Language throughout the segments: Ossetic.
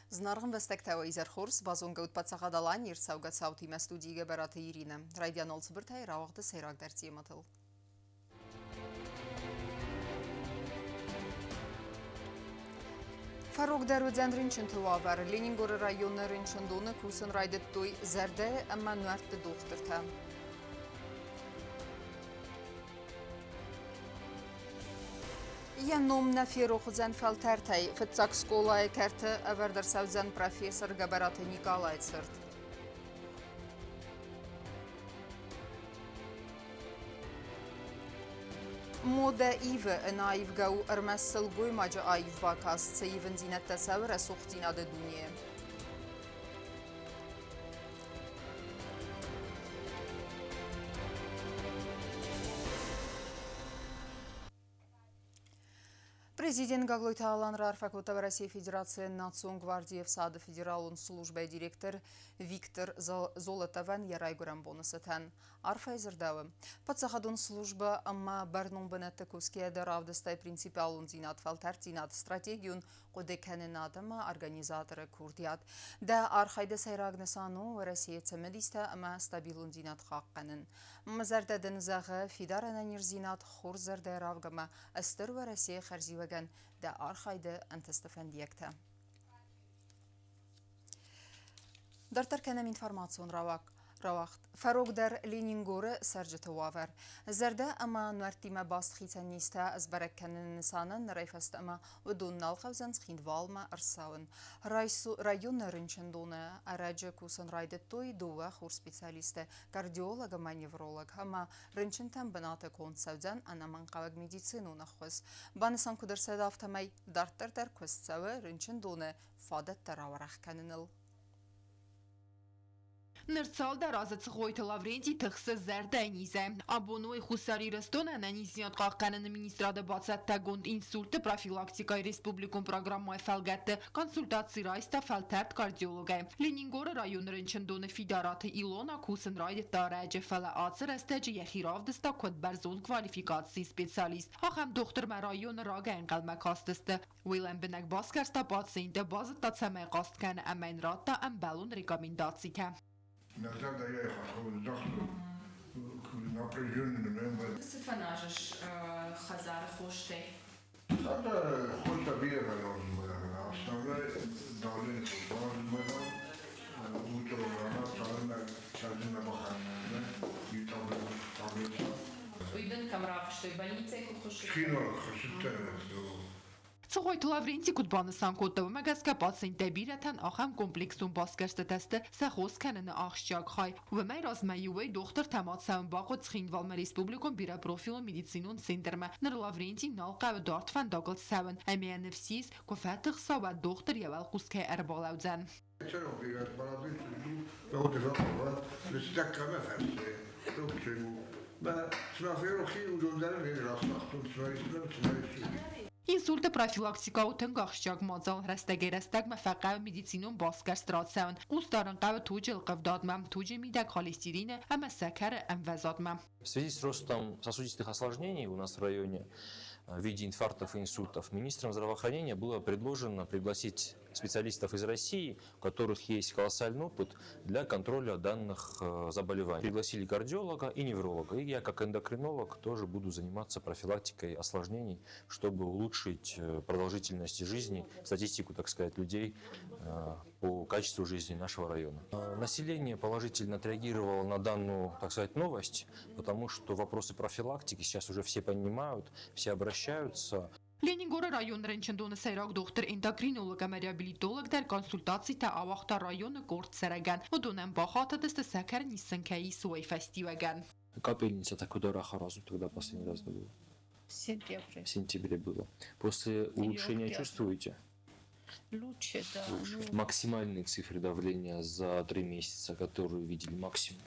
Зынаргъ ӕмбӕстӕгтӕ, уӕ изӕр хорз! Базонгӕ ут Паддзахад Аланийы ӕрцӕугӕ цаутимӕ студийы Гӕбӕраты Иринӕ. Райдианон цыбыртӕй рауагъды сӕйрагдӕр темӕтыл. Фӕрогдӕр уыдзӕн рынчынты уавӕр. Ленингоры районы рынчындоны кусын райдыдтой зӕрдӕйы ӕмӕ нуӕртты дохтыртӕ. Йӕ ном нӕ ферох уыдзӕн фӕлтӕртӕй. Фыццаг скъолайы кӕрты ӕвӕрд ӕрцӕудзӕн профессор Гӕбӕраты Никъалайы цырт. Модӕ ивы, ӕнӕаивгӕ у ӕрмӕст сылгоймаджы аив бакаст, цы ивындзинӕдтӕ цӕуы рӕсугъддзинады дунейы. Президент Гаглойты Алан раарфӕ кодта Уӕрӕсейы Федерацийы Национ гвардийы ӕфсады федералон службӕйы директор Виктор Золотовӕн йӕ райгуырӕн боны цытӕн. Арфӕйы дзырдӕуы, паддзахадон службӕ ӕмӕ бӕрнон бынӕтты кусгӕйӕ дӕр равдыстай принципиалондзинад, фӕлтӕрддзинад, стратегион хъуыдыкӕнынад ӕмӕ организаторы курдиат. Дӕ архайды сӕйраг нысан у Уӕрӕсейы цымыдистӕ ӕмӕ стабилондзинад хъахъхъӕнын. Мӕ зӕрдӕ дын зӕгъы фидар ӕнӕниздзинад, хорз зӕрдӕйы равг ӕмӕ Стыр Уӕрӕсейы хӕрзиуӕгӕн дӕ архайды ӕнтысты фӕндиӕгтӕ. Дарддӕр кӕнӕм информацион рауагъд. Фӕрогдӕр Ленингоры цӕрджыты уавӕр. Зӕрдӕ ӕмӕ нуӕрттимӕ баст хицӕн низтӕ сбӕрӕг кӕныны нысанӕн нырӕй фӕстӕмӕ уыдон нал хъӕудзӕн Цхинвалмӕ ӕрцӕуын. Районы рынчындоны ӕрӕджы кусын райдыдтой дыууӕ хурспециалисты кардиолог ӕмӕ невролог ӕмӕ рынчынтӕн бынаты конд цӕудзӕн ӕнӕмӕнгхъӕуӕг медицинон ӕххуыс. Банысан куыд ӕрцыд, афтӕмӕй дарддӕр дӕр куыст цӕуы рынчындоны фадӕттӕ рауӕрӕх кӕныныл. Ныр цалдӕр азы Цгъойты Лаврентий тыхсы зӕрдӕйы низӕй. Абон уый Хуссар Ирыстоны ӕнӕниздзинад хъахъхъӕныны министрады бацӕттӕгонд инсультты профилактикӕйы республикон программӕйы фӕлгӕтты консультаци райста фӕлтӕрд кардиологӕй. Ленингоры районы рынчындоны Фидараты Илона кусын райдыдта ӕрӕджы, фӕлӕ ацы рӕстӕджы йӕхи равдыста куыд бӕрзонд квалификацийы специалист. Ахӕм дохтырмӕ районы рагӕй ӕнхъӕлмӕ кастысты. Уый лӕмбынӕг басгӕрста пациенты, базыдта, цӕмӕй хъаст кӕны ӕмӕ йын радта ӕмбӕлон рекомендацитӕ. Нӕ зӕрдӕйӕ хӕххон напряженный мембӕлд. Цы фӕназыс хӕдзары хостӕй? Хӕдзары хостӕ бирӕ фӕназын Основной давление базмӕлӕн, утром рано цалынмӕ цӕрдзынӕ бахӕрынӕн, иу таблетка. Уый дын кӕм рафыстой, больницӕйы куы хуыссыдтӕ? Цхинвалы хуыссыдтӕ. Цгъойты Лаврентий куыд банысан кодта, уымӕ гӕсгӕ пациенттӕй бирӕтӕн ахӕм комплексон басгӕрстытӕ сты сӕ хос кӕныны ахсджиаг хай. Уымӕй размӕ иуӕй дохтыртӕм ацӕуын бахъуыд Цхинвалмӕ республикон бирӕпрофилон медицинон центрмӕ. Ныр Лаврентий нал хъӕуы дард фӕндагыл цӕуын ӕмӕ йӕ ныфс ис, куы фӕтыхса, уӕд дохтыр йӕ уӕлхъус кӕй ӕрбалӕудзӕн. Инсульты профилактикӕ у тынг ахсджиаг мадзал. Рӕстӕгӕй-рӕстӕгмӕ фӕхъӕуы медицинон басгӕрст рацӕуын. Хъусдарын хъӕуы туджы ӕлхъывдадмӕ, туджы мидӕг холестерины ӕмӕ сӕкӕры ӕмвӕзадмӕ. В связи с ростом сосудистых осложнений у нас в районе в виде инфарктов и инсультов министром здравоохранения было предложено пригласить специалистов из России, у которых есть колоссальный опыт для контроля данных заболеваний. Пригласили кардиолога и невролога. И я, как эндокринолог, тоже буду заниматься профилактикой осложнений, чтобы улучшить продолжительность жизни, статистику, так сказать, людей по качеству жизни нашего района. Население положительно отреагировало на данную, так сказать, новость, потому что вопросы профилактики сейчас уже все понимают, все обращаются. Ленингоры районы рынчындоны сӕйраг дохтыр-эндокринолог ӕмӕ реабилитолог дӕр консультацитӕ ауагъта районы къорд цӕрӕгӕн. Уыдонӕн бахатыдысты сӕкӕрниз сын кӕй ис, уый фӕстиуӕгӕн. Капельница куда разу тогда последний раз было? В сентябре. В сентябре было. После улучшения чувствуете? Лучше, да. Лучше. Ну, Максимальные цифры давления за 3 месяца, которые видели максимум?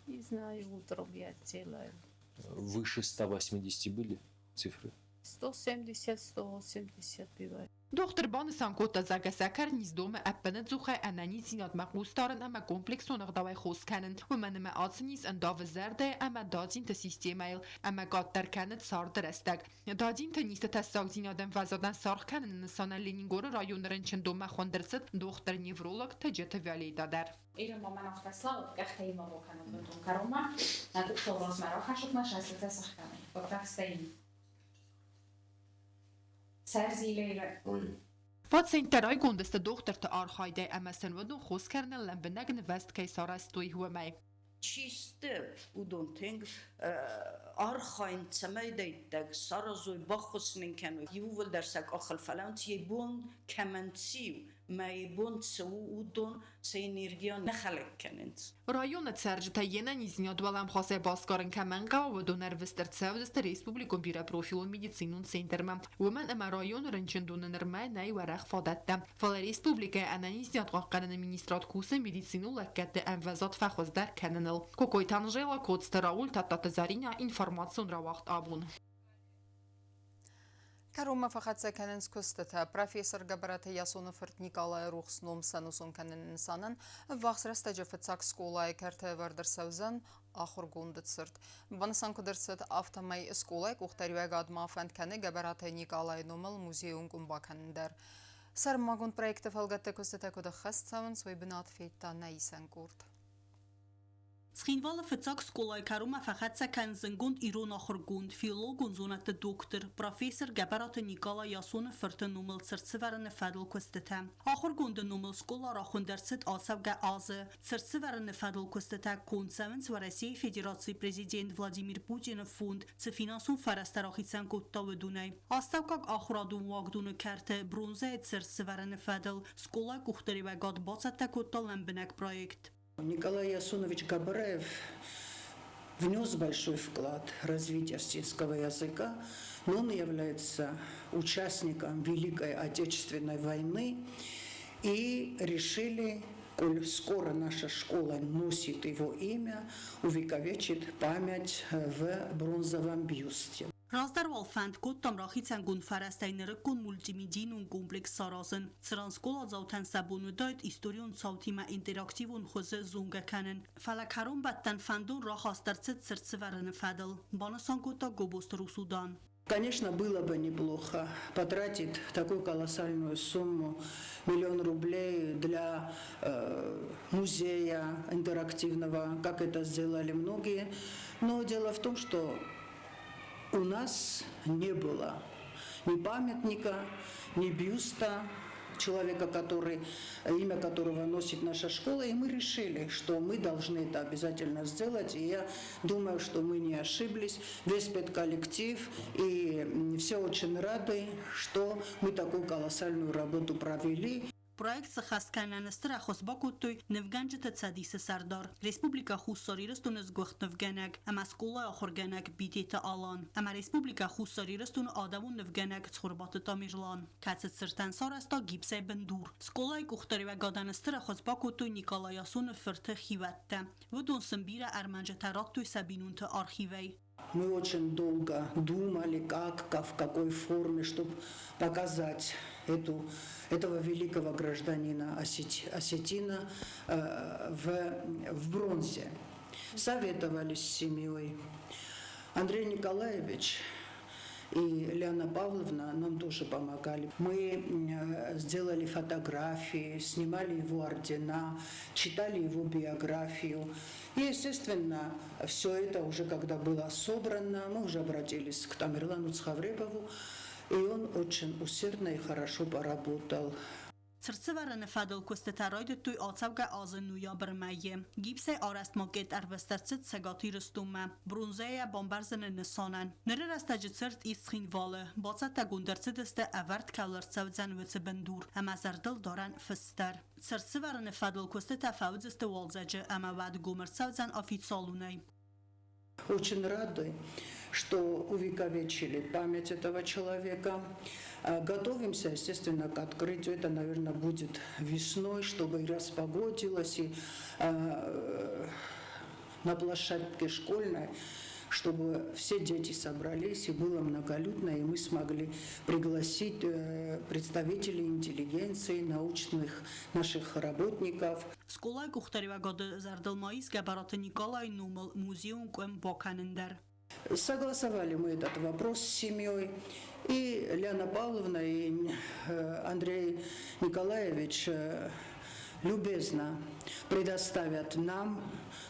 Не знаю, утром я делаю. Выше 180 были цифры? 170, 180 бывает. Дохтыр банысан кодта, зӕгъгӕ, сӕкӕрниз домы ӕппынӕдзухӕй ӕнӕниздзинадмӕ хъус дарын ӕмӕ комплексон ӕгъдауӕй хос кӕнын, уымӕн ӕмӕ ацы низ ӕндавы зӕрдӕйы ӕмӕ дадзинты системӕйыл ӕмӕ къаддӕр кӕны царды рӕстӕг. Дадзинты низты тӕссагдзинадӕн ӕмвӕзадӕн саргъ кӕныны нысанӕн Ленингоры районы рынчындонмӕ хуынд ӕрцыд дохтыр-невролог Тыджыты Виолетта дӕр. Иры ма мӕн афтӕ слӕууыд, къӕхтӕ имӕ бакӕнут бынтон кӕронмӕ, нӕ къухтыл размӕ рахӕссут мӕ сӕ сыхгӕнын. Вот так стоим. Сӕр зилы. Пациенттӕ райгонд сты дохтырты архайдӕй ӕмӕ сын уыдон хос кӕнынӕн лӕмбынӕг нывӕзт кӕй сарӕзтой, уымӕй. Чи сты, уыдон тынг архайынц, цӕмӕй дӕттӕг саразой, баххуыс нын кӕной. Иууылдӕр сӕ къахыл фӕлӕууынц, йӕ бон кӕмӕн циу, мӕ йӕ бон цы у, уыдон сӕ энергийӕ нӕ хӕлӕг кӕнынц. Районы цӕрджытӕ йе нӕниздзинад уӕлӕмхасӕй басгарын кӕмӕн хъӕуы, уыдон ӕрвыст ӕрцӕудзысты республикон бирӕпрофилон медицинон центрмӕ. Уымӕн ӕмӕ районы рынчындоны нырмӕ нӕй уӕрӕх фадӕттӕ. Фӕлӕ республикӕйы ӕнӕниздзинад хъахъхъӕныны министрад кусы медицинон лӕггӕдты ӕмвӕзад фӕхуыздӕр кӕныныл. Кокойты Анжела, Коцты Рауль, Тадтаты Заринӕ, информацион рауагъд абон. Кӕронмӕ фӕхӕццӕ кӕнынц куыстытӕ. Профессор Гӕбӕраты Ясоны фырт Никъалайы рухс ном сӕнусон кӕныны нысанӕн ӕввахс рӕстӕджы фыццаг скъолайы кӕрты ӕвӕрд ӕрцӕудзӕн ахуыргонды цырт. Банысан куыд ӕрцыд, афтӕмӕй скъолайы къухдариуӕгад ма фӕнд кӕны Гӕбӕраты Никъалайы номыл музейон къуым бакӕнын дӕр. Сӕрмагонд проекты фӕлгӕтты куыстытӕ куыд ӕххӕст цӕуынц, уый бынат федта нӕ исӕн къорд. Цхинвалы фыццаг скъолайы кӕронмӕ фӕхӕццӕ кӕны зындгонд ирон ахуыргонд, филологон зонӕдты доктор, профессор Гӕбӕраты Никъала Ясоны фырты номыл цыртсывӕрыны фӕдыл куыстытӕ. Ахуыргонды номыл скъола рахуынд ӕрцыд ацӕугӕ азы. Цыртсывӕрыны фӕдыл куыстытӕ конд цӕуынц Уӕрӕсейы Федерацийы президент Владимир Путины фонд цы финансон фӕрӕзтӕ рахицӕн кодта, уыдонӕй. Астӕуккаг ахуырадон уагдоны кӕрты бронзӕйы цыртсывӕрыны фӕдыл скъолайы къухдариуӕгад бацӕттӕ кодта лӕмбынӕг проект. Николай Ясонович Габараев внес большой вклад в развитие осетинского языка, но он является участником Великой Отечественной войны, и решили, коль скоро наша школа носит его имя, увековечит память в бронзовом бюсте. Раздӕр уал фӕнд кодтам рахицӕнгонд фӕрӕзтӕй нырыккон мультимедийнон комплекс саразын, цыран скъоладзаутӕн сӕ бон уыдаид историон цаутимӕ интерактивон хуызы зонгӕ кӕнын. Фӕлӕ кӕронбӕттӕн фӕндон рахаст ӕрцыд цыртсывӕрыны фӕдыл, банысан кодта Гобозты Русудан. Конечно, было бы неплохо потратить такую колоссальную сумму, миллион рублей для музея интерактивного, как это сделали многие. Но дело в том, что у нас не было ни памятника, ни бюста человека, имя которого носит наша школа, и мы решили, что мы должны это обязательно сделать, и я думаю, что мы не ошиблись, весь педколлектив, и все очень рады, что мы такую колоссальную работу провели. Проект сӕххӕст кӕнынӕн стыр ӕххуыс бакодтой Нывгӕнджыты цӕдисы сӕрдар, Республикӕ Хуссар Ирыстоны сгуыхт нывгӕнӕг ӕмӕ скъолайы ахуыргӕнӕг Битеты Алан ӕмӕ Республикӕ Хуссар Ирыстоны адӕмон нывгӕнӕг Цхуырбаты Тамерлан, кӕцы цыртӕн сарӕзта гипсӕй бындур. Скъолайы къухдариуӕгадӕн стыр ӕххуыс бакодтой Никъала Ясоны фырты хиуӕттӕ. Уыдон сын бирӕ ӕрмӕджытӕ радтой сӕ бинонты архивӕй. Мы очень долго думали, как, в какой форме, чтобы показать этого великого гражданина осетина в бронзе. Советовались с семьей. Андрей Николаевич и Лиана Павловна нам тоже помогали. Мы сделали фотографии, снимали его ордена, читали его биографию. И, естественно, все это уже когда было собрано, мы уже обратились к Тамерлану Цховребову, и он очень усердно и хорошо поработал. Цыртсывӕрыны фӕдыл куыстытӕ райдыдтой ацӕугӕ азы ноябры мӕйы. Гипсӕй арӕзт макет ӕрвыст ӕрцыд Цӕгат Ирыстонмӕ бронзӕйӕ бамбӕрзыны нысанӕн. Ныры рӕстӕджы цырт ис Цхинвалы. Бацӕттӕгонд ӕрцыдысты ӕвӕрд кӕуыл ӕрцӕудзӕн уыцы бындур ӕмӕ зӕрдылдарӕн фыст дӕр. Цыртсывӕрыны фӕдыл куыстытӕ фӕуыдзысты уалдзӕджы ӕмӕ уӕд гом ӕрцӕудзӕн официалонӕй. Очень рады, что увековечили память этого человека. Готовимся, естественно, к открытию. Это, наверное, будет весной, чтобы и распогодилось, и на площадке школьной, Чтобы все дети собрались, и было многолюдно, и мы смогли пригласить представителей интеллигенции, научных наших работников. Скъолайы къухдариуӕгады зӕрдыл ма ис Гӕбӕраты Никъалайы номыл музейон къуым бакӕнын дӕр. Согласовали мы этот вопрос с семьей. И Лиана Павловна, и Андрей Николаевич любезно предоставят нам,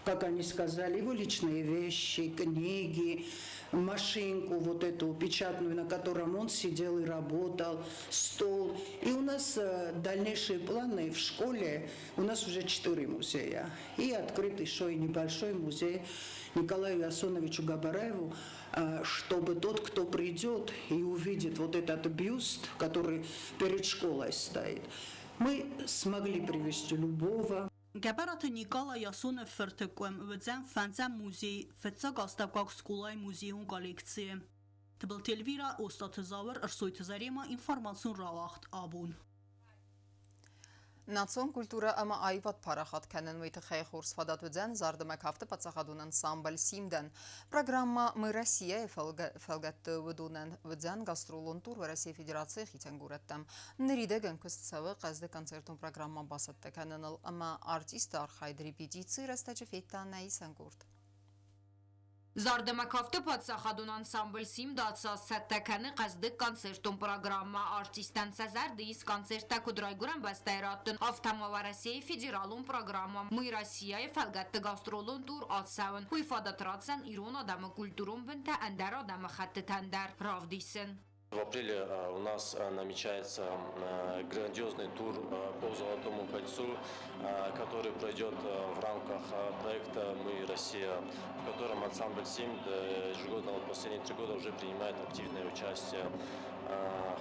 как они сказали, его личные вещи, книги, машинку вот эту печатную, на котором он сидел и работал, стол. И у нас дальнейшие планы в школе, у нас уже четыре музея. И открыт еще и небольшой музей Николаю Ясоновичу Габараеву, чтобы тот, кто придет и увидит вот этот бюст, который перед школой стоит, мы смогли привести любого. Гӕбӕраты Никъала Ясоны фырты къуым уыдзӕн фӕндзӕм музей фыццаг астӕуккаг скъолайы музейон коллекцийы. Тыбылты Эльвира, Остъаты Зауыр, Ӕрсойты Зарема, информацион рауагъд Абон. Национ культурӕ ӕмӕ аивад парахат кӕнын уый тыххӕй хорз фадат уыдзӕн зарды ӕмӕ кафты паддзахадон ансамбль «Симд»-ӕн. Программӕ «Мы Россия»-йы фӕлгӕтты уыдонӕн уыдзӕн гастролон тур Уӕрӕсейы Федерацийы хицӕн горӕттӕм. Ныридӕгӕн куыст цӕуы хъӕздыг концертон программӕ бацӕттӕ кӕныныл ӕмӕ артисты архайд репетицийы рӕстӕджы федта нӕ исӕн къорд. Зарды ӕмӕ кафты паддзахадон ансамбль «Симд» ацы аз цӕттӕ кӕны хъӕздыг концертон программӕ. Артисттӕн сӕ зӕрды ис концерттӕ куыд райгуырӕн бӕстӕйы раттын, афтӕ ма Уӕрӕсейы федералон программӕ «Мы Россия»-йы фӕлгӕтты гастролон тур ацӕуын. Уый фадат ратдзӕн ирон адӕмы культурон бынтӕ ӕндӕр адӕмыхӕттытӕн дӕр равдисын. В апреле у нас намечается грандиозный тур по Золотому кольцу, который пройдет в рамках проекта «Мы Россия», в котором ансамбль «Симд» ежегодно, вот последние 3 года уже принимает активное участие.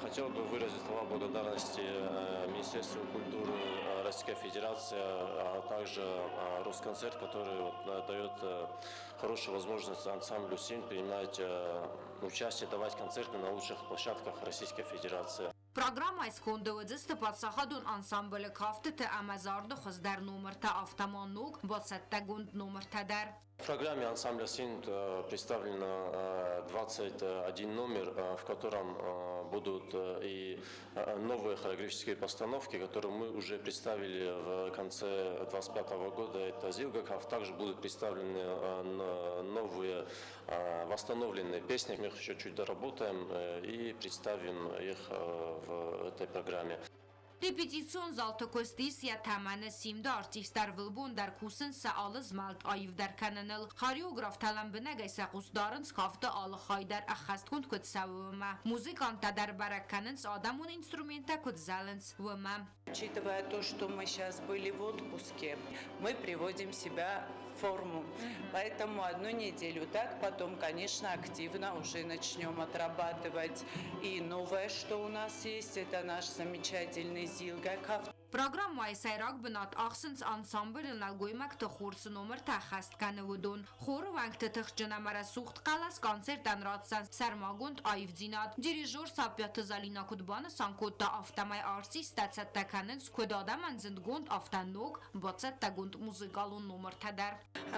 Хотел бы выразить слова благодарности Министерству культуры Российской Федерации, а также Росконцерт, который вот дает хорошую возможность ансамблю «Симд» принимать участие, давать концерты на лучших площадках Российской Федерации. Программӕйы сконды уыдзысты паддзахадон ансамблы кафтыты ӕмӕ зарды хуыздӕр номыртӕ, афтӕ ма ног бацӕттӕгонд номыртӕ дӕр. В программе ансамбля «Симд» представлено 21 номер, в котором будут и новые хореографические постановки, которые мы уже представили в конце 2025 года. Это Зилгӕ кафт. Также будут представлены новые восстановленные песни. Мы их еще чуть доработаем и представим их в этой программе. Репетицион залты куыст ис йӕ тӕмӕны. Симды артисттӕ ӕрвылбон дӕр кусынц сӕ алы змӕлд аивдӕр кӕныныл. Хореографтӕ лӕмбынӕгӕй сӕ хъус дарынц кафты алы хай дӕр ӕххӕстгонд куыд цӕуы, уымӕ. Музыканттӕ дӕр бӕрӕг кӕнынц адӕмон инструменттӕ куыд зӕлынц, уымӕ. Учитывая то, что мы сейчас были в отпуске, мы приводим себя в форму. Поэтому одну неделю так, потом, конечно, активно уже начнем отрабатывать. И новое, что у нас есть, это наш замечательный Зилгӕ кафт. Программӕйы сӕйраг бынат ахсынц ансамблы нӕлгоймӕгты хор цы номыртӕ ӕххӕст кӕны, уыдон. Хоры уӕнгты тыхджын ӕмӕ рӕсугъд хъӕлӕс концертӕн ратдзӕн сӕрмагонд аивдзинад. Дирижер Саппиаты Залина куыд банысан кодта, афтӕмӕй артисттӕ цӕттӕ кӕнынц куыд адӕмӕн зындгонд, афтӕ ног, бацӕттӕгонд музыкалон номыртӕ дӕр.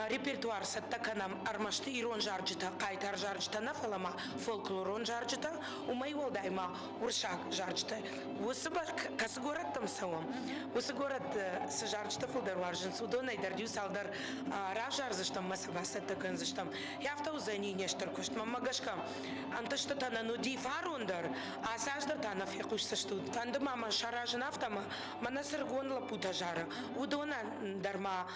Репертуар цӕттӕ кӕнӕм ӕрмӕст ирон зарджытӕ, хъайтар зарджытӕ нӕ, фӕлӕ ма фольклорон зарджытӕ, уымӕй уӕлдай ма уырыссаг зарджытӕ. Уыцы кӕцы горӕттӕм цӕуӕм, уыцы горӕтты цы зарджытӕ фылдӕр уарзынц, уыдонӕй дӕр иу цалдӕр равзардзыстӕм ӕмӕ сӕ бацӕттӕ кӕндзыстӕм. Афтӕ уыдзӕни не стыр куыст. Мӕнмӕ гӕсгӕ, ӕнтыстытӕ нын уыди фарон дӕр, ацы аз дӕр та нӕ фехъусдзыстут. Фӕнды ма мӕ саразын афтӕ, ӕмӕ мӕнӕ цы рыгон лӕппутӕ зары, уыдонӕн дӕр ма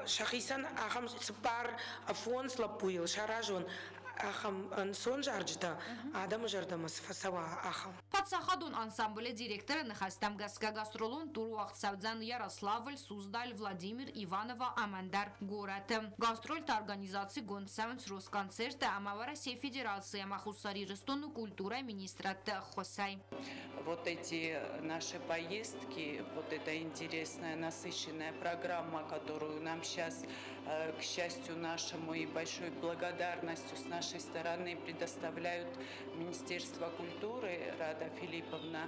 сӕхицӕн ахӕм цыппар, фондз лӕппуйыл саразон ахӕм ӕнцон зарджытӕ, адӕмы зӕрдӕмӕ цы фӕцӕуа, ахӕм. Паддзахадон ансамблы директоры ныхӕстӕм гӕсгӕ гастролон тур уагъд цӕудзӕн Ярославль, Суздаль, Владимир, Иваново ӕмӕ ӕндӕр горӕты. Гастрольтӕ организацигонд цӕуынц Росконцерты ӕмӕ Уӕрӕсейы Федерацийы ӕмӕ Хуссар Ирыстоны культурӕйы министрадты ӕххуысӕй. Вот эти наши поездки, вот эта интересная, насыщенная программа, которую нам сейчас, к счастью нашему и большой благодарностью с нашей нашей стороны предоставляют Министерство культуры, Рада Филипповна,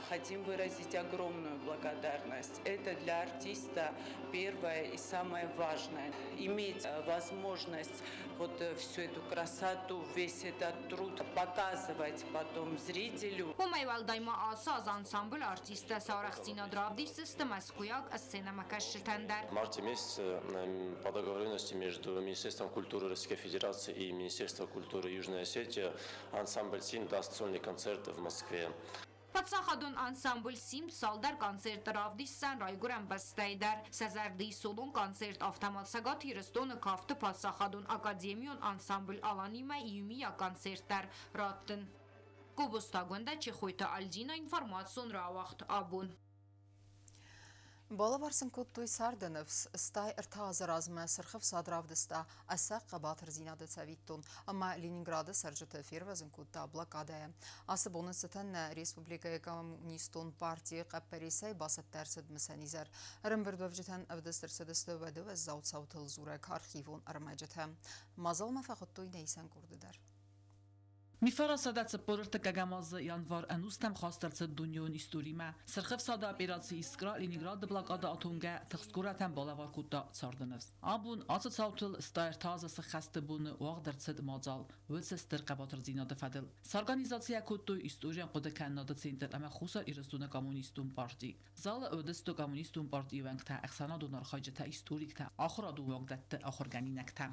хотим выразить огромную благодарность. Это для артиста первое и самое важное. Иметь возможность вот всю эту красоту, весь этот труд показывать потом зрителю. Уымӕй уӕлдай ма ацы аз ансамблы артисттӕ сӕ арӕхстдзинад равдисдзысты мӕскуыйаг сценӕмӕкӕсджытӕн дӕр. В марте месяце по договоренности между Министерством культуры Российской Федерации и Министерством культуры Южной Осетии ансамбль «Симд» даст сольный концерт в Москве. Паддзахадон ансамбль «Симд» цалдӕр концерты равдисдзӕн райгуырӕн бӕстӕйы дӕр. Сӕ зӕрды ис солон концерт, афтӕ ма Цӕгат Ирыстоны кафты паддзахадон академион ансамбль «Алан»-имӕ иумиаг концерт дӕр раттын. Гобозты Агуындӕ, Чехойты Альдина, информацион рауагъд «Абон». Балӕвар сын кодтой царды ныфс, 83 азы размӕ Сырх Ӕфсад равдыста ӕцӕг хъӕбатырдзинады цӕвиттон ӕмӕ Ленинграды цӕрджыты фервӕзын кодта блокадӕйӕ. Ацы боны цытӕн нӕ республикӕйы Коммунистон партийы хъӕппӕрисӕй бацӕттӕ ӕрцыд мысӕн изӕр. Ӕрӕмбырдуӕвджытӕн ӕвдыст ӕрцыдысты уӕды уӕззау цаутыл дзурӕг архивон ӕрмӕджытӕ. Мадзалмӕ фӕхуыдтой нӕ исӕн къорды дӕр. 1943 азы январ ӕнустӕм хаст ӕрцыд дунеон историмӕ. Сырх Ӕфсады операци «Искра» Ленинграды блокадӕ атонгӕ тыхст горӕтӕн балӕвар кодта царды ныфс. Абон ацы цаутыл 83 азы сыххӕсты боны уагъд ӕрцыд мадзал уыцы стыр хъӕбатырдзинады фӕдыл. Сорганизаци кодтой историон хъуыдыкӕнынады центр ӕмӕ Хуссар Ирыстоны коммунистон парти. Залы уыдысты коммунистон партийы уӕнгтӕ, ӕхсӕнадон архайджытӕ, историктӕ, ахуырадон уагдӕтты ахуыргӕнинӕгтӕ.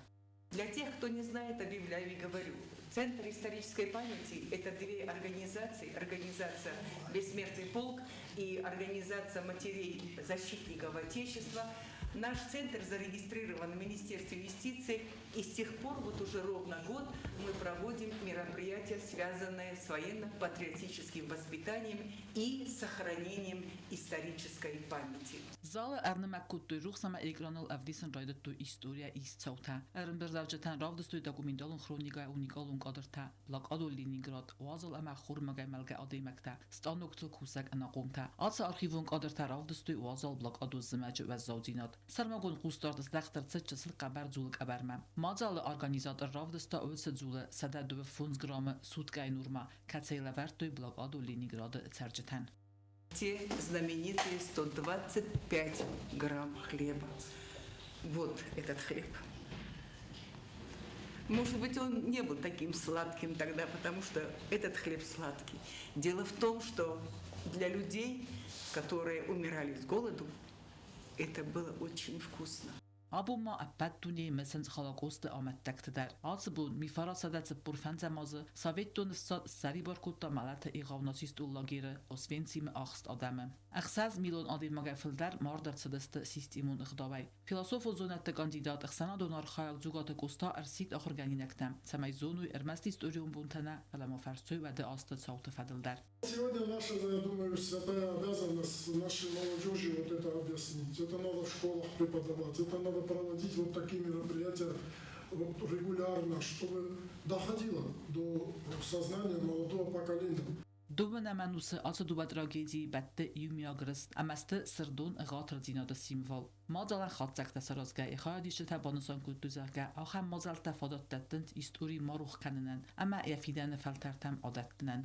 Для тех, кто не знает, объявляю и говорю. Центр исторической памяти – это две организации. Организация «Бессмертный полк» и Организация матерей защитников Отечества. Наш центр зарегистрирован в Министерстве юстиции, и с тех пор, вот уже ровно год, мы проводим мероприятия, связанные с военно-патриотическим воспитанием и сохранением исторической памяти. Залы ӕрнымӕг кодтой рухс ӕмӕ экраныл ӕвдисын райдыдтой историйӕ ист цаутӕ. Ӕрӕмбырдуӕвджытӕн равдыстой документалон хроникӕйы уникалон кадртӕ, блокадон Ленинград, уазал ӕмӕ ӕххормагӕй мӕлгӕ адӕймӕгтӕ, станоктыл кусӕг ӕнахъомтӕ. Ацы архивон кадртӕ равдыстой уазал блокадон зымӕджы уӕззаудзинад. Сӕрмагонд хъусдард здӕхт ӕрцыд чысыл хъӕбӕр дзулы къӕбӕрмӕ. Мадзалы организатор равдыста уыцы дзулы 125 граммы суткӕйы нормӕ, кӕцыйы лӕвӕрдтой блокадон Ленинграды цӕрджытӕн. Те знаменитые 125 грамм хлеба. Вот этот хлеб. Может быть, он не был таким сладким тогда, потому что этот хлеб сладкий. Дело в том, что для людей, которые умирали с голоду, это было очень вкусно. Абон ма ӕппӕт дунейы мысынц Холокосты амӕттӕгты дӕр. Ацы бон, 1945 азы, Советтон ӕфсад ссӕрибар кодта мӕлӕты егъау нацистон лагеры Освенцимы ахст адӕмы. 6 миллион адӕймагӕй фылдӕр мард ӕрцыдысты системон ӕгъдауӕй. Философон зонӕдты кандидат, ӕхсӕнадон архайӕг Дзугаты Къоста ӕрсидт ахуыргӕнинӕгтӕм, цӕмӕй зоной ӕрмӕст историон бонтӕ нӕ, фӕлӕ ма фӕрсой уӕды азты цауты фӕдыл дӕр. Сегодня наша, я думаю, святая обязанность нашей молодежи вот это объяснить. Это надо в школах преподавать, это надо проводить вот такие мероприятия вот регулярно, чтобы доходило до сознания молодого поколения. Дыууынӕм ӕнусы ацы дыууӕ трагедийы бӕтты иумиаг рыст ӕмӕ сты сырдон ӕгъатырдзинады символ. Мадзалӕн хатдзӕгтӕ саразгӕйӕ хайадисджытӕ банысан кодтой, зӕгъгӕ, ахӕм мадзӕлттӕ фадат дӕттынц истори ма рох кӕнынӕн ӕмӕ йӕ фидӕны фӕлтӕртӕм адӕттынӕн.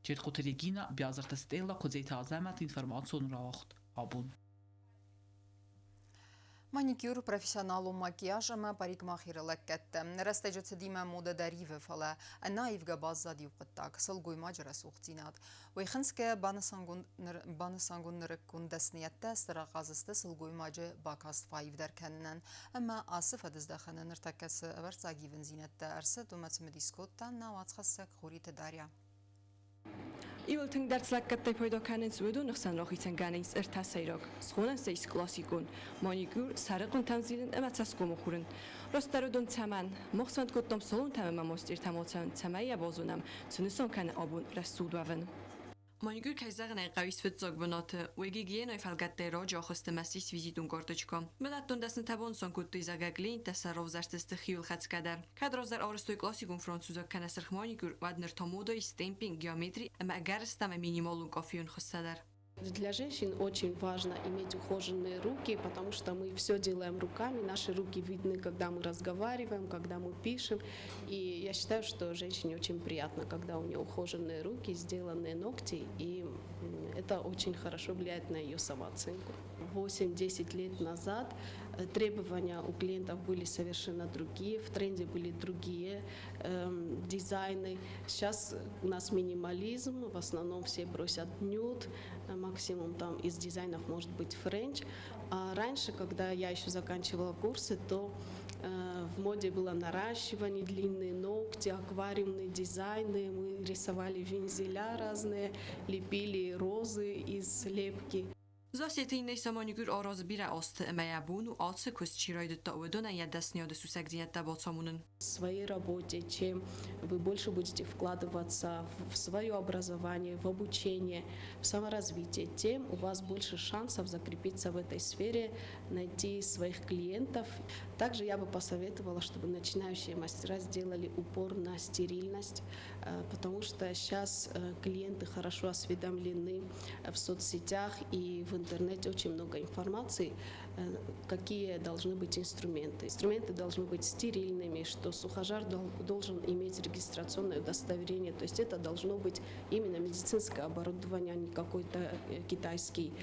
Джерхъуты Регина, Биазырты Стелла, Куыдзеты Азӕмӕт, информацион рауагъд «Абон». Маникюр, профессионалон макияж ӕмӕ парикмахеры лӕггӕдтӕ. Рӕстӕджы цыдимӕ модӕ дӕр ивы, фӕлӕ ӕнӕаивгӕ баззад иу хъуыддаг – сылгоймаджы рӕсугъддзинад. Уый хынцгӕ банысангонд нырыккон дӕсныйӕдтӕ стыр ахъаз сты сылгоймаджы бакаст фӕаивдӕр кӕнынӕн. Ӕмӕ ацы фӕдыздӕхӕны ныртӕккӕ цы ӕвӕрццаг ивындзинӕдтӕ ӕрцыд, уымӕ цымыдис кодта нӕ уацхӕссӕг Хуриты Дарья. Иууыл тынгдӕр цы лӕггӕдтӕй пайда кӕнынц, уыдоны хсӕн рахицӕн кӕнынц ӕртӕ сӕйраг. Схонӕн сӕ ис классикон маникюр, сӕрыхъуынтӕм зилын ӕмӕ цӕсгомы хурын. Растдӕр уыдон цӕмӕн? Мах сфӕнд кодтам салонтӕм ӕмӕ мастертӕм ацӕуын, цӕмӕй йӕ базонӕм, цы нысан кӕны абон рӕсугъд уӕвын. Маникюр, кӕй зӕгъын ӕй хъӕуы, фыццаг бынаты. Уый гигиенӕйы фӕлгӕттӕй раджы ахызт ӕмӕ ссис визитон карточкӕ. Бынӕттон дӕснытӕ банысан кодтой, зӕгъгӕ, клиенттӕ сӕ равзӕрсдзысты хиуылхӕцгӕдӕр. Кӕд раздӕр арӕзтой классикон французаг кӕнӕ сырх маникюр, уӕд ныр та модӕйы стемпинг, геометри ӕмӕ ӕгӕрыстӕмӕй минималон къаффейон хуызтӕ дӕр. Для женщин очень важно иметь ухоженные руки, потому что мы все делаем руками, наши руки видны, когда мы разговариваем, когда мы пишем. И я считаю, что женщине очень приятно, когда у нее ухоженные руки, сделанные ногти, и это очень хорошо влияет на ее самооценку. 8-10 лет назад требования у клиентов были совершенно другие, в тренде были другие дизайны. Сейчас у нас минимализм, в основном все просят нюд, максимум там из дизайнов может быть френч. А раньше, когда я еще заканчивала курсы, то в моде было наращивание, длинные ногти, аквариумные дизайны. Мы рисовали вензеля разные, лепили розы из лепки. Зассеты иннӕ маникюр аразы бирӕ азты ӕмӕ йӕ бон у ацы куыст чи райдыдта, уыдонӕн йӕ дӕсныйады сусӕгдзинӕдтӕ бацамонын. В своей работе, чем вы больше будете вкладываться в свое образование, в обучение, в саморазвитие, тем у вас больше шансов закрепиться в этой сфере, найти своих клиентов. Также я бы посоветовала, чтобы начинающие мастера сделали упор на стерильность, потому что сейчас клиенты хорошо осведомлены в соцсетях и в интернете очень много информации, какие должны быть инструменты. Инструменты должны быть стерильными, что сухожар должен иметь регистрационное удостоверение. То есть это должно быть именно медицинское оборудование, а не какой-то китайский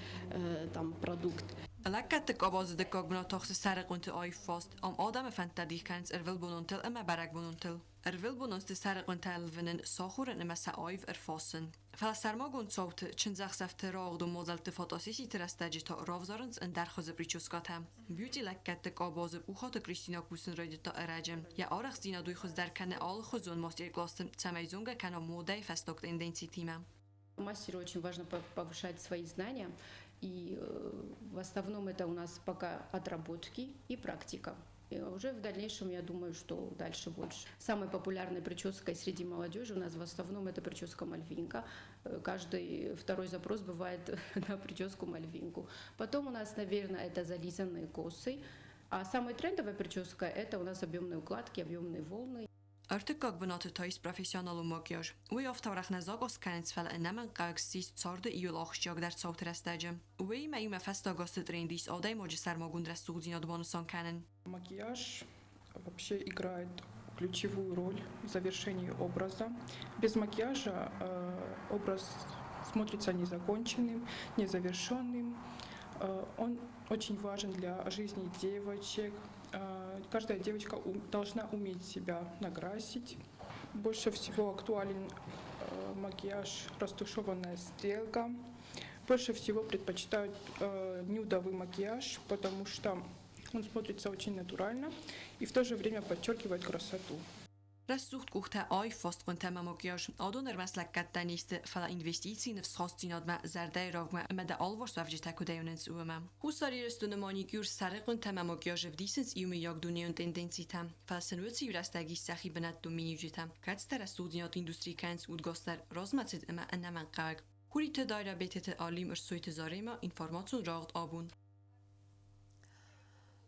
там продукт. Лӕггӕдты къабазы дыккаг бынат ахсы сӕрыхъуынты аив фаст. Ам адӕмы фӕндтӕ дих кӕнынц ӕрвылбононтыл ӕмӕ бӕрӕгбононтыл. Ӕрвылбононты сӕрыхъуынтӕ ӕлвынын, сахурын ӕмӕ сӕ аив ӕрфасын. Фӕлӕ сӕрмагонд цауты, чындзӕхсӕвты, рауагъдон мадзӕлтты фотосесситы рӕстӕджы та равзарынц ӕндӕр хуызы прическатӕ. Бьюти лӕггӕдты къабазы Пухаты Кристина кусын райдыдта ӕрӕджы. Йӕ арӕхстдзинад уый хуыздӕр кӕны алыхуызон мастер-классты, цӕмӕй зонгӕ кӕна модӕйы фӕстаг тенденцитимӕ. Мастеру очень важно повышать свои знания, и в основном это у нас пока отработки и практика. И уже в дальнейшем, я думаю, что дальше больше. Самой популярной прической среди молодежи у нас в основном это прическа мальвинка. Каждый второй запрос бывает на прическу мальвинку. Потом у нас, наверное, это зализанные косы. А самая трендовая прическа – это у нас объемные укладки, объемные волны. Ӕртыккаг бынаты та ис профессионалон макияж. Уый афтӕ арӕх нӕ закъаз кӕнынц, фӕлӕ ӕнӕмӕнгхъӕуӕг ссис царды иууыл ахсджиагдӕр цауты рӕстӕджы. Уыимӕ иумӕ фӕстаг азты тренды ис адӕймаджы сӕрмагонд рӕсугъддзинад банысан кӕнын. Макияж вообще играет ключевую роль в завершении образа. Без макияжа образ смотрится незаконченным, незавершенным. Он очень важен для жизни девочек. Каждая девочка должна уметь себя накрасить. Больше всего актуален макияж растушеванная стрелка. Больше всего предпочитают нюдовый макияж, потому что он смотрится очень натурально и в то же время подчеркивает красоту. Рӕсугъд къухтӕ, аив фаст хъуынтӕ ӕмӕ макияж. Адон ӕрмӕст лӕггӕдтӕ не сты, фӕлӕ инвестици ныфсхастдзинадмӕ, зӕрдӕйы равгмӕ ӕмӕ дӕ алыварс уӕвджытӕ куыдӕй уынынц, уымӕ. Хуссар Ирыстоны маникюр, сӕрыхъуынтӕ ӕмӕ макияж ӕвдисынц иумӕйаг дунейон тенденцитӕ. Фӕлӕ сын уыцы иу рӕстӕг ис сӕхи бынӕттон миниуджытӕ, кӕцытӕ рӕсугъддзинады индустри кӕнынц удгасдӕр, размӕцыд ӕмӕ ӕнӕмӕнгхъӕуӕг. Хуриты Дайра, Бететы Алим, Ӕрсойты Заремӕ, информацион рауагъд Абон.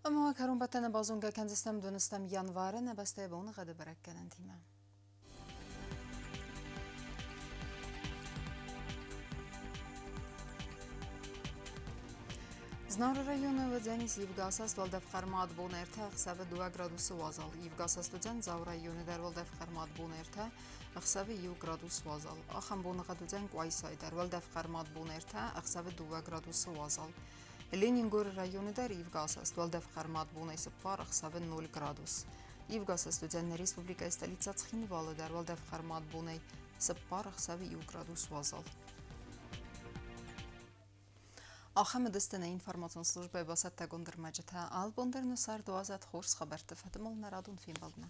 Ӕмӕ кӕронбӕттӕны базонгӕ кӕндзыстӕм дыууынӕм январы нӕ бӕстӕйы боныгъӕды бӕрӕггӕнӕнтимӕ. Знауыры районы уыдзӕнис ивгӕ-асӕст уӕлдӕф хъӕрмад бон 3, ӕхсӕвы 2 градусы уазал. Ивгӕ-асӕст уыдзӕн Дзауы районы дӕр уӕлдӕф хъӕрмад бон 3, ӕхсӕвы 1 градус уазал. Ахӕм боныгъӕд уыдзӕн Къуайсайы дӕр уӕлдӕф хъӕрмад бон 3, ӕхсӕвы 2 градусы уазал. Ленингоры районы дӕр ивгӕ-асӕст уӕлдӕф хъӕрмад бонӕй 4, ӕхсӕвы 0 градус. Ивгӕ-асӕст уыдзӕн нӕ республикӕйы столицӕ Цхинвалы дӕр уӕлдӕф хъӕрмад бонӕй 4, ӕхсӕвы 1 градус уазал. Ахӕм уыдысты нӕ информацион службӕйы бацӕттӕгонд ӕрмӕджытӕ. Алыбон дӕр нӕ цард уадзӕд хорз хабӕртты фӕдыл нӕ радон фембӕлдмӕ.